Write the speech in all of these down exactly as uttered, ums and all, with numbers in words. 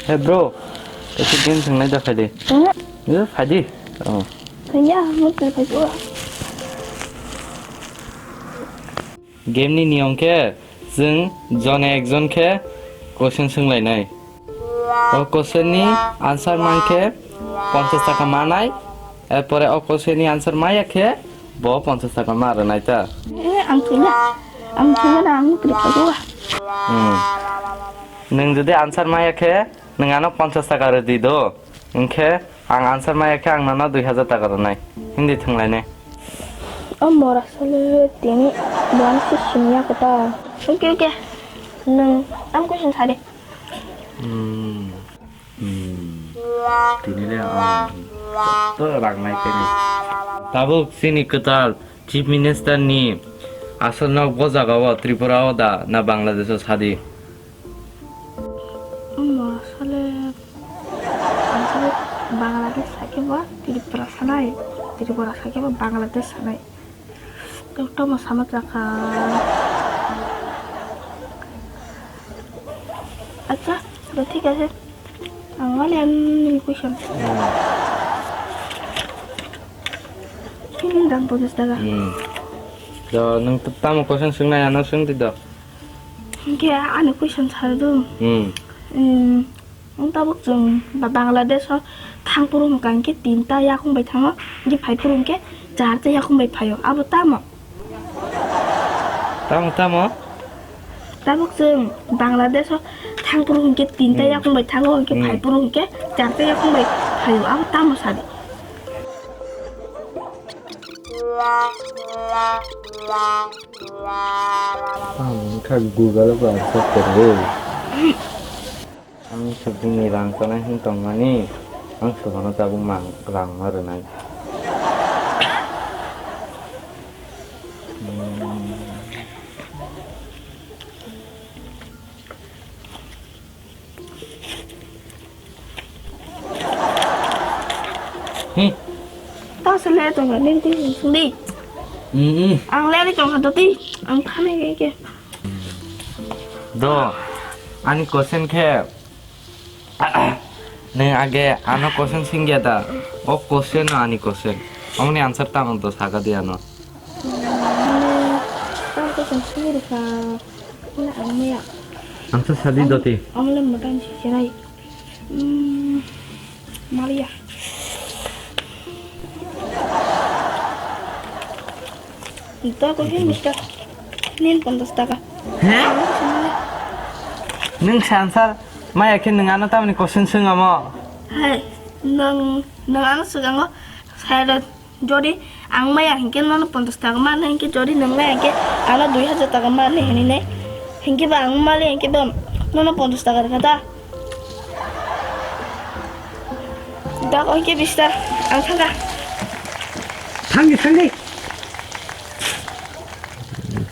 Hey bro, kaisa game thwnglai da phaidi. Hmm? Yo, phaidi. Oh. Thwngya, mukti phaidi. Game ni niyom khe, chwng jone ekjon khe question swnglainai. O question ni answer man khe ponchash taka manai. Erpore o question ni answer maya khe bo ponchash taka ma rwnai ta. Eh, ang thwngya. Ang thwngya na, ang mukti phaidi. Hmm. Nwng jodi answer maya khe, nwng ano ponchash taka rwdi do. Hinkhe ang answer maya khe ang nono dui hajar taka rwnai. Hindi thwnglainai. O mora sale tini buwan si simya kota. Oke, oke. Nwng tam question sadi. Hmm. Hmm. Tini le ang to rang nai kene. Tabuk chini kwtal Chief Minister ni aswk nok bo jaga o Tripura o da na Bangladesh o sadi? Mora sale. Ang khe Bangladesh sakhe bo Tripura sanai, Tripura sakhe bo Bangladesh sanai. Tei tamo sama chakha. Acha, to thik ase. Ang mali ang nini question. Hmm. Ini dam podos daga. Hmm. Do nwng tamo question swngnai ano swngdi do. Hinkhe ani question sar do. Hmm. Hmm. Wng tabuk chwng ba Bangladesh o thang phuru hwnkha hinkhe tinta yakung bai thango, hinkhe phai phuru hinkhe charta yakung bai phaio. Abo tamo? Tamo, tamo? Tabuk chwng Bangladesh o thang phuru hinkhe tinta Hmm. yakung bai thango, hinkhe Hmm. phai phuru hinkhe charta yakung bai phaio. Abo tamo sadi? Ang wngkha Google o answer kwrwi. Ang shopping ni rang chanai hwn tongmani, ang sobono tabuk mang rang ma rwnai. Hmm. Hmm. Tao se le tong ni ti sung di. Hmm, hmm. Ang le ni tong ha to ti. Ang thani ke ke. Do, ani question khe, nwng age ano question singya da, o question no ani question. Omoni answer tamo to saka di ano. Tao question sing di ka. Wala ang maya. Answer sadi do ti. Ang le makan si serai. Hmm, Maria. Ito ako hin, mister. Nin ponchash taka. He? Nwng sa answer maya khe nwng ano tamni question swng amo? Hai, nwng, nwng ano swkango silent. Jodi ang maya hinkhe nono ponchash taka mani hinkhe, jodi nwng maya hinkhe ano dui hajar taka mani hinwi nai. Hinkhe ba ang mali hinkhe ba nono ponchash taka rwkha ta. Dak hinkhe bish ta ang thangkha. Thangdi, thangdi.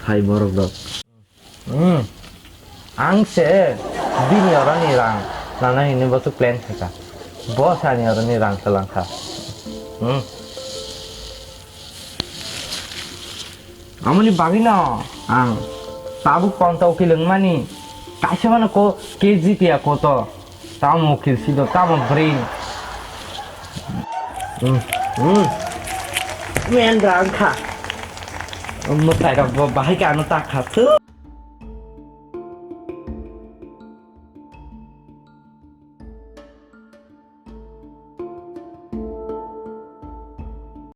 Phai borok rok. Hmm. Ang se bini oroni rang nana hini bo tu plan khaika. Bo se ani oroni rang talangkha. Hmm. Amoni bagwi no ang tabuk konta ukil wngmani kaisa mano ko K G tiya koto. Tamo ukil sido, tamo brain. Hmm, hmm. Men rang kha. Mwtai rok bo bahai khe ano ta kha. Thu.